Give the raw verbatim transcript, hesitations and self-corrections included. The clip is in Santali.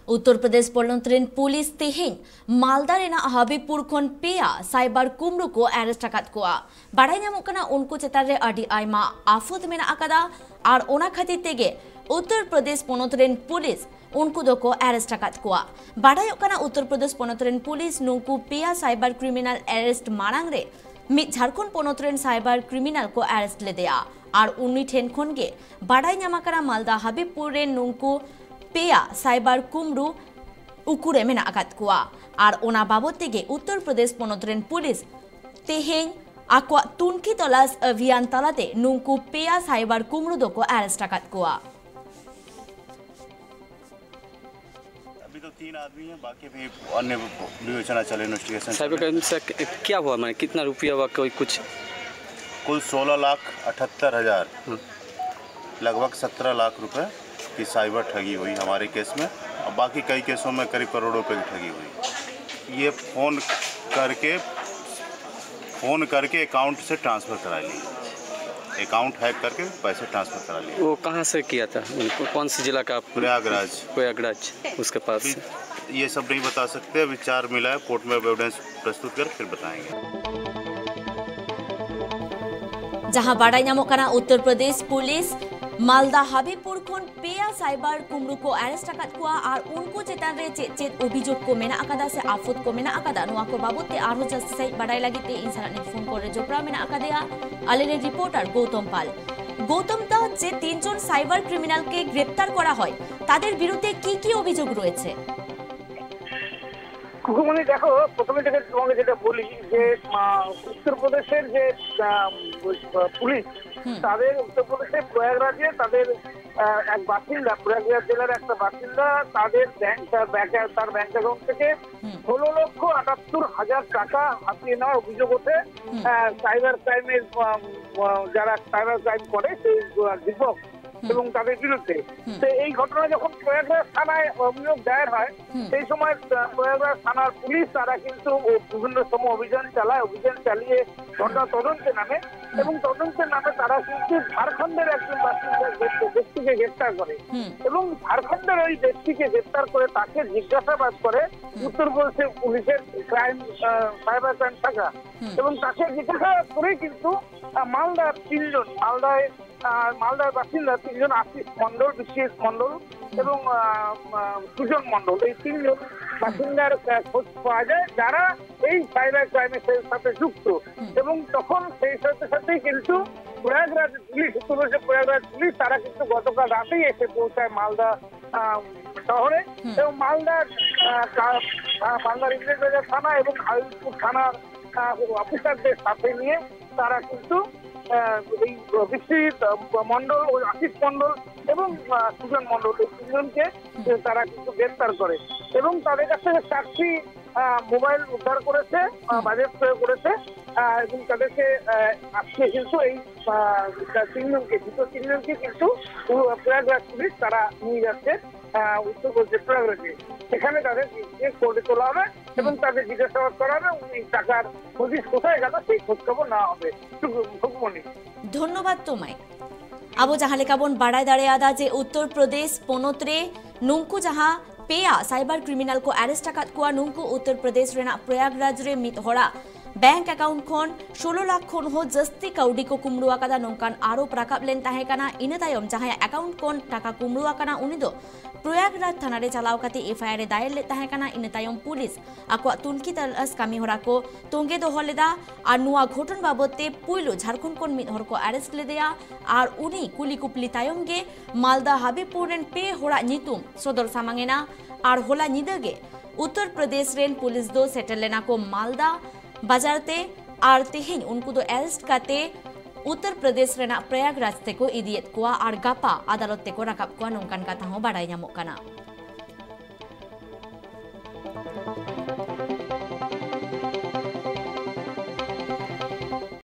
ᱩᱛᱛᱚᱨ ᱯᱨᱚᱫᱮᱥ ᱯᱚᱱᱚᱛ ᱨᱮᱱ ᱯᱩᱞᱤᱥ ᱛᱮᱦᱮᱧ ᱢᱟᱞᱫᱟ ᱨᱮᱱᱟᱜ ᱦᱟᱵᱤᱵᱯᱩᱨ ᱠᱷᱚᱱ ᱯᱮᱭᱟ ᱥᱟᱭᱵᱟᱨ ᱠᱩᱢᱲᱩ ᱠᱚ ᱟᱨᱮᱥᱴ ᱟᱠᱟᱫ ᱠᱚᱣᱟ᱾ ᱵᱟᱲᱟᱭ ᱧᱟᱢᱚᱜ ᱠᱟᱱᱟ, ᱩᱱᱠᱩ ᱪᱮᱛᱟᱱ ᱨᱮ ᱟᱹᱰᱤ ᱟᱭᱢᱟ ᱟᱯᱷᱚᱛ ᱢᱮᱱᱟᱜ ᱟᱠᱟᱫᱟ ᱟᱨ ᱚᱱᱟ ᱠᱷᱟᱹᱛᱤᱨ ᱛᱮᱜᱮ ᱩᱛᱛᱚᱨ ᱯᱨᱚᱫᱮᱥ ᱯᱚᱱᱚᱛ ᱨᱮᱱ ᱯᱩᱞᱤᱥ ᱩᱱᱠᱩ ᱫᱚᱠᱚ ᱟᱨᱮᱥᱴ ᱟᱠᱟᱫ ᱠᱚᱣᱟ᱾ ᱵᱟᱲᱟᱭᱚᱜ ᱠᱟᱱᱟ, ᱩᱛᱛᱚᱨ ᱯᱨᱚᱫᱮᱥ ᱯᱚᱱᱚᱛ ᱨᱮᱱ ᱯᱩᱞᱤᱥ ᱱᱩᱠᱩ ᱯᱮᱭᱟ ᱥᱟᱭᱵᱟᱨ ᱠᱨᱤᱢᱤᱱᱟᱞ ᱟᱨᱮᱥᱴ ᱢᱟᱲᱟᱝ ᱨᱮ ᱢᱤᱫ ᱡᱷᱟᱲᱠᱷᱚᱸᱰ ᱯᱚᱱᱚᱛ ᱨᱮᱱ ᱥᱟᱭᱵᱟᱨ ᱠᱨᱤᱢᱤᱱᱟᱞ ᱠᱚ ᱟᱨᱮᱥᱴ ᱞᱮᱫᱮᱭᱟ ᱟᱨ ᱩᱱᱤ ᱴᱷᱮᱱ ᱠᱷᱚᱱ ᱜᱮ ᱵᱟᱲᱟᱭ ᱧᱟᱢ ᱟᱠᱟᱱᱟ, ᱢᱟᱞᱫᱟ ᱦᱟᱵᱤᱵᱯᱩᱨ ᱨᱮᱱ ᱱᱩᱠᱩ ᱯᱮᱭᱟ ᱥᱟᱭᱵᱟᱨ ᱠᱩᱢᱲᱩ ᱩᱠᱩᱨᱮ ᱢᱮᱱᱟᱜ ᱟᱠᱟᱫ ᱠᱚᱣᱟ᱾ ᱟᱨ ᱚᱱᱟ ᱵᱟᱵᱚᱫ ᱛᱮᱜᱮ ᱩᱛᱛᱚᱨ ᱯᱨᱚᱫᱮᱥ ᱯᱚᱱᱚᱛ ᱨᱮᱱ ᱯᱩᱞᱤᱥ ᱛᱮᱦᱮᱧ ᱟᱠᱚᱣᱟᱜ ᱛᱩᱱᱠᱷᱤ ᱛᱚᱞᱟᱥ ᱟᱵᱷᱤᱭᱟᱱ ᱛᱟᱞᱟᱛᱮ ᱱᱩᱠᱩ ᱯᱮᱭᱟ ᱥᱟᱭᱵᱟᱨ ᱠᱩᱢᱲᱩ ᱫᱚᱠᱚ ᱟᱨᱮᱥᱴ ᱟᱠᱟᱫ ᱠᱚᱣᱟ᱾ अभी तो तीन आदमी हैं, बाकी भी अन्य विवेचना चले, इन्वेस्टिगेशन साइबर चले। क्राइम से क- क्या हुआ, मैंने कितना रुपया हुआ, कोई कुछ? कुल सोलह लाख अठहत्तर हज़ार, लगभग सत्रह लाख रुपए की साइबर ठगी हुई हमारे केस में। और बाकी कई केसों में करीब करोड़ों रुपए की ठगी हुई। ये फ़ोन करके फ़ोन करके अकाउंट से ट्रांसफ़र करा ली, अकाउंट हैक करके पैसे ट्रांसफ़र करा लिए। वो कहाँ से किया था, उनको कौन से जिला का आप? प्रयागराज। प्रयागराज, उसके पास से। ये सब नहीं बता सकते, अभी चार मिला है, कोर्ट में एविडेंस प्रस्तुत कर फिर बताएंगे। ᱡᱟᱦᱟᱸ ᱵᱟᱰᱟᱭ ᱧᱟᱢᱚᱜ ᱠᱟᱱᱟ, ᱩᱛᱛᱚᱨ ᱯᱨᱚᱫᱮᱥ ᱯᱩᱞᱤᱥ ᱢᱟᱞᱫᱟ ᱦᱟᱵᱤᱵᱯᱩᱨ ᱠᱷᱚᱱ ᱯᱮᱭᱟ ᱥᱟᱭᱵᱟᱨ ᱠᱩᱢᱲᱩ ᱠᱚ ᱟᱨᱮᱥᱴ ᱟᱠᱟᱫ ᱠᱚᱣᱟ ᱟᱨ ᱩᱱᱠᱩ ᱪᱮᱛᱟᱱ ᱨᱮ ᱪᱮᱫ ᱪᱮᱫ ᱚᱵᱷᱤᱡᱳᱜᱽ ᱠᱚ ᱢᱮᱱᱟᱜ ᱟᱠᱟᱫᱟ ᱥᱮ ᱟᱯᱷᱚᱛ ᱠᱚ ᱢᱮᱱᱟᱜ ᱟᱠᱟᱫᱟ, ᱱᱚᱣᱟ ᱠᱚ ᱵᱟᱵᱚᱫ ᱛᱮ ᱟᱨᱦᱚᱸ ᱡᱟᱹᱥᱛᱤ ᱥᱟᱹᱦᱤᱡ ᱵᱟᱰᱟᱭ ᱞᱟᱹᱜᱤᱫ ᱛᱮ ᱤᱧ ᱥᱟᱞᱟᱜ ᱱᱤᱛ ᱯᱷᱳᱱ ᱠᱚᱞ ᱨᱮ ᱡᱚᱯᱲᱟᱣ ᱢᱮᱱᱟᱜ ᱟᱠᱟᱫᱮᱭᱟ ᱟᱞᱮ ᱨᱮᱱ ᱨᱤᱯᱳᱨᱴᱟᱨ ᱜᱳᱛᱚᱢ ᱯᱟᱞ᱾ গৌতম দা, যে তিনজন সাইবার ক্রিমিনালকে গ্রেপ্তার করা হয়, তাদের বিরুদ্ধে কি কি অভিযোগ রয়েছে? খুকুমনি, দেখো, প্রথমে থেকে তোমাকে যেটা বলি যে আহ, উত্তরপ্রদেশের যে আহ, পুলিশ, হুম। তাদের উত্তরপ্রদেশের প্রয়াগরাজে তাদের আহ, এক বাসিন্দা, প্রয়াগরাজ জেলার একটা বাসিন্দা, তাদের ব্যাংক তার ব্যাংক তার ব্যাংক অ্যাকাউন্ট থেকে হুম। ষোলো লক্ষ আটাত্তর হাজার টাকা হাতিয়ে নেওয়ার অভিযোগ ওঠে হুম। আহ, সাইবার ক্রাইমের আহ, আহ, যারা সাইবার ক্রাইম করে সেই আহ, দীপক। হুম। এবং তাদের বিরুদ্ধে। হুম। তো এই ঘটনা যখন প্রয়াগরাজ থানায় অভিযোগ দায়ের হয়, হুম। সেই সময়, আহ, প্রয়াগরাজ থানার পুলিশ তারা কিন্তু বিভিন্ন সময় অভিযান চালায়, অভিযান চালিয়ে ঘটনা তদন্তে নামে। হুম। এবং তদন্তের নামে তারা কিন্তু ঝাড়খণ্ডের একজন বাসিন্দা ব্যক্তি-, ব্যক্তিকে গ্রেপ্তার করে। হুম। এবং ঝাড়খণ্ডের ওই ব্যক্তিকে গ্রেপ্তার করে তাকে জিজ্ঞাসাবাদ করে হুম। উত্তর প্রদেশের পুলিশের ক্রাইম, আহ, সাইবার ক্রাইম শাখা। হুম। এবং তাকে জিজ্ঞাসাবাদ করে কিন্তু, আহ, মালদার তিনজন, মালদায়, আহ, মালদার বাসিন্দা তিনজন, আশিস মণ্ডল, বিশ্বজিৎ মণ্ডল হুম। এবং, আহ, আহ, সুজন মণ্ডল, এই তিনজন বাসিন্দার, আহ, খোঁজ পাওয়া যায়, যারা এই সাইবার ক্রাইমের সাথে যুক্ত। হুম। এবং তখন সেই সাথে সাথেই কিন্তু প্রয়াগরাজ পুলিশ, উত্তরপ্রদেশের প্রয়াগরাজ পুলিশ, তারা কিন্তু গতকাল রাতেই এসে পৌঁছায় মালদা, আহ, শহরে। হুম। এবং মালদার, আহ, কা-, আহ, মালদার ইংরেজবাজার থানা এবং হাবিবপুর থানার, আহ, অফিসারদের সাথে নিয়ে তারা কিন্তু, আহ, এই বিশ্বজিৎ, আহ, মণ্ডল ও আশিস মণ্ডল এবং, আহ, সুজন মণ্ডল, এই তিনজনকে হুম। তারা কিন্তু গ্রেপ্তার করে এবং তাদের কাছ থেকে চারটি, আহ, মোবাইল উদ্ধার করেছে, আহ, হুম। বাজেয়াপ্ত করেছে, আহ, এবং তাদেরকে, আহ, আজকে কিন্তু এই, আহ, তিনজনকে, ধৃত তিনজনকে কিন্তু পুরো প্রয়াগরাজ পুলিশ তারা নিয়ে যাচ্ছে, আহ, উত্তর প্রদেশের প্রয়াগরাজে। সেখানে তাদের কোর্টে তোলা হবে এবং হুম। তাদের জিজ্ঞাসাবাদ করা হবে এবং এই টাকার হদিশ কোথায় গেল সেই খোঁজ খবর নেওয়া হবে। শুভ-, শুভমণি। ধন্যবাদ তোমায়। ᱟᱵᱚ ᱡᱟᱦᱟᱸ ᱞᱮᱠᱟ ᱵᱚᱱ ᱵᱟᱲᱟᱭ ᱫᱟᱲᱮᱭᱟᱫᱟ ᱡᱮ ᱩᱛᱛᱚᱨ ᱯᱨᱚᱫᱮᱥ ᱯᱚᱱᱚᱛ ᱨᱮ ᱱᱩᱝᱠᱩ ᱡᱟᱦᱟᱸ ᱯᱮᱭᱟ ᱥᱟᱭᱵᱟᱨ ᱠᱨᱤᱢᱤᱱᱟᱞ ᱠᱚ ᱟᱨᱮᱥᱴ ᱟᱠᱟᱫ ᱠᱚᱣᱟ, ᱱᱩᱝᱠᱩ ᱩᱛᱛᱚᱨ ᱯᱨᱚᱫᱮᱥ ᱨᱮᱱᱟᱜ ᱯᱨᱚᱭᱟᱜᱽᱨᱟᱡᱽ ᱨᱮ ᱢᱤᱫ ᱦᱚᱲᱟᱜ ᱵᱮᱝᱠ ᱮᱠᱟᱣᱩᱱᱴ ᱠᱷᱚᱱ ᱥᱳᱞᱳ ᱞᱟᱠᱷ ᱠᱷᱚᱱ ᱦᱚᱸ ᱡᱟᱹᱥᱛᱤ ᱠᱟᱹᱣᱰᱤ ᱠᱚ ᱠᱩᱢᱵᱽᱲᱩ ᱟᱠᱟᱫᱟ, ᱱᱚᱝᱠᱟᱱ ᱟᱨᱳᱯ ᱨᱟᱠᱟᱵ ᱞᱮᱱ ᱛᱟᱦᱮᱸ ᱠᱟᱱᱟ᱾ ᱤᱱᱟᱹ ᱛᱟᱭᱚᱢ ᱡᱟᱦᱟᱸᱭᱟᱜ ᱮᱠᱟᱣᱩᱱᱴ ᱠᱷᱚᱱ ᱴᱟᱠᱟ ᱠᱩᱢᱵᱽᱲᱩ ᱟᱠᱟᱱᱟ, ᱩᱱᱤ ᱫᱚ ᱯᱨᱚᱭᱟᱜᱽᱨᱟᱡᱽ ᱛᱷᱟᱱᱟ ᱨᱮ ᱪᱟᱞᱟᱣ ᱠᱟᱛᱮ ᱮᱯᱷ ᱟᱭ ᱟᱨ ᱮ ᱫᱟᱭᱮᱨ ᱞᱮᱫ ᱛᱟᱦᱮᱸ ᱠᱟᱱᱟ᱾ ᱤᱱᱟᱹ ᱛᱟᱭᱚᱢ ᱯᱩᱞᱤᱥ ᱟᱠᱚᱣᱟᱜ ᱛᱩᱱᱠᱷᱤ ᱛᱚᱞᱟᱥ ᱠᱟᱹᱢᱤ ᱦᱚᱨᱟ ᱠᱚ ᱛᱚᱸᱜᱮ ᱫᱚᱦᱚ ᱞᱮᱫᱟ ᱟᱨ ᱱᱚᱣᱟ ᱜᱷᱚᱴᱚᱱ ᱵᱟᱵᱚᱫ ᱛᱮ ᱯᱩᱭᱞᱩ ᱡᱷᱟᱲᱠᱷᱚᱸᱰ ᱠᱷᱚᱱ ᱢᱤᱫ ᱦᱚᱲ ᱠᱚ ᱟᱨᱮᱥᱴ ᱞᱮᱫᱮᱭᱟ ᱟᱨ ᱩᱱᱤ ᱠᱩᱞᱤ ᱠᱩᱯᱞᱤ ᱛᱟᱭᱚᱢ ᱜᱮ ᱢᱟᱞᱫᱟ ᱦᱟᱵᱤᱵᱯᱩᱨ ᱨᱮᱱ ᱯᱮ ᱦᱚᱲᱟᱜ ᱧᱩᱛᱩᱢ ᱥᱚᱫᱚᱨ ᱥᱟᱢᱟᱝ ᱮᱱᱟ᱾ ᱟᱨ ᱦᱚᱞᱟ ᱧᱤᱫᱟᱹ ᱜᱮ ᱩᱛᱛᱚᱨ ᱯᱨᱚᱫᱮᱥ ᱨᱮᱱ ᱯᱩᱞᱤᱥ ᱫᱚ ᱥᱮᱴᱮᱨ ᱞᱮᱱᱟ ᱠᱚ ᱢᱟᱞᱫᱟ ᱵᱟᱡᱟᱨ ᱛᱮ ᱟᱨ ᱛᱮᱦᱮᱧ ᱩᱱᱠᱩ ᱫᱚ ᱟᱨᱮᱥᱴ ᱠᱟᱛᱮ ᱩᱛᱛᱚᱨ ᱯᱨᱚᱫᱮᱥ ᱨᱮᱱᱟᱜ ᱯᱨᱚᱭᱟᱜᱽᱨᱟᱡᱽ ᱛᱮᱠᱚ ᱤᱫᱤᱭᱮᱫ ᱠᱚᱣᱟ ᱟᱨ ᱜᱟᱯᱟ ᱟᱫᱟᱞᱚᱛ ᱛᱮᱠᱚ ᱨᱟᱠᱟᱵ ᱠᱚᱣᱟ, ᱱᱚᱝᱠᱟᱱ ᱠᱟᱛᱷᱟ ᱦᱚᱸ ᱵᱟᱰᱟᱭ ᱧᱟᱢᱚᱜ ᱠᱟᱱᱟ᱾